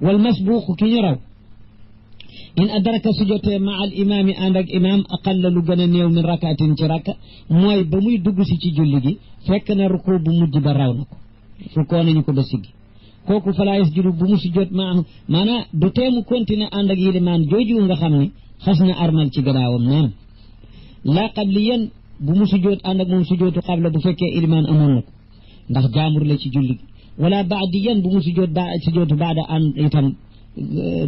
wal masbuuqu ki ñu raw in adraka su jotee ma al imaami ànd ak imaam aqalla lu gën a néew min rakaatin ci rakka mooy ba muy dugg si ci julli gi fekk na ruku bu mujj ba raw na ko rukkoo nañu ko ba siggi kooku falaa yasjudu bu mu sujjoot maahu maanaam du teemu continuer ànd ak yilimaan jooju nga xam ne xas na armal ci gannaawam noonu laa qabliyan bu mu sujjoot ànd ak moom sujjootu qabla bu fekkee ilimaan amoon na ko ndax jaamur la ci julli gi wala baadiyan bu mu sujjootu baada ànd itam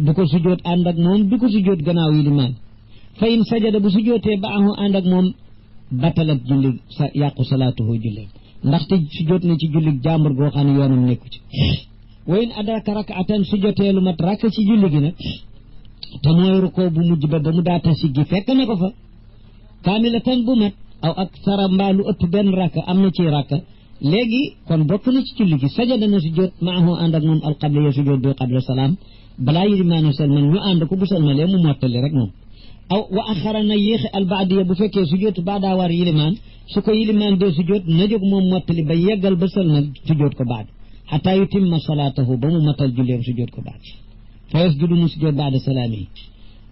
du ko sujjoot ànd ak moom du ko sujjoot gannaaw yilimaan fa in sajada bu sujjootee baahu ànd ak moom batalat julli sa yàqu salaatuhu julli ndaxte sujjoot na ci julli jàmbur goo xam ne yoonam nekku ci wa in adraka rak'atan sujjotee lu mat rakk ci julli gi nag te mooy rukoo bu mujj ba mu daata siggi fekk na ko fa kaamilatan bu mat aw ak sara mbaa lu ëpp benn rakk am na ci rakk léegi kon bokk na ci julli gi sajada na sujjoot maahu ànd ak moom alqabla ya sujjoot bi qabla salaam balaa yilimaanu salman ñu ànd ko bu salmalee mu mottali rek moom aw wa axara na yéexe albaadiya bu fekkee sujjootu baadaa war yilimaan su ko yilimaan dee sujjoot na jóg moom mottali ba yeggal ba salmal sujjoot ko baad xataa yutimma salaatahu ba mu matal julleem sujjoot ko baad fa yasjudu mu sujjoot baada salaamihi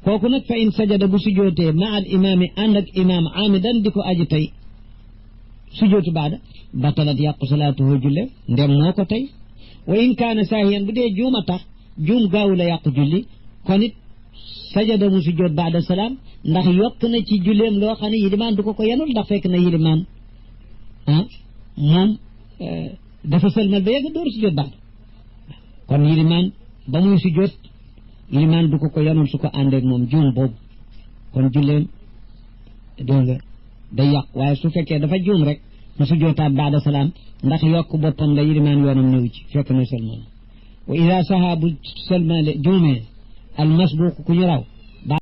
kooku nag fa in sajada bu sujjootee ma al imaami ànd ak imaam amidan di ko aji tey sujjootu baada batalat yàqu salaatuhu julleem ndem moo ko tey wa in kaana saahiyan bu dee juuma tax juum gaawu la yàqu julli kon it sajada mu sujjoot baada salaam ndax yokk na ci julleem loo xam ne yilimaan du ko yanul ndax fekk na yilimaan moom dafa sëlmal ba yegg door sujjoot baada kon yilimaan ba muy sujjoot yilimaan du ko yanul su ko àndeeg moom juum boobu kon julleem dégg nga day yàq waaye su fekkee dafa juum rek mu sujjootaat baada salaam ndax yokk boppam la yilimaan yoonam ñëw ci fekk na sëlmal wa ida saha bu sëlmale juumee al masbuuq ku ñu raw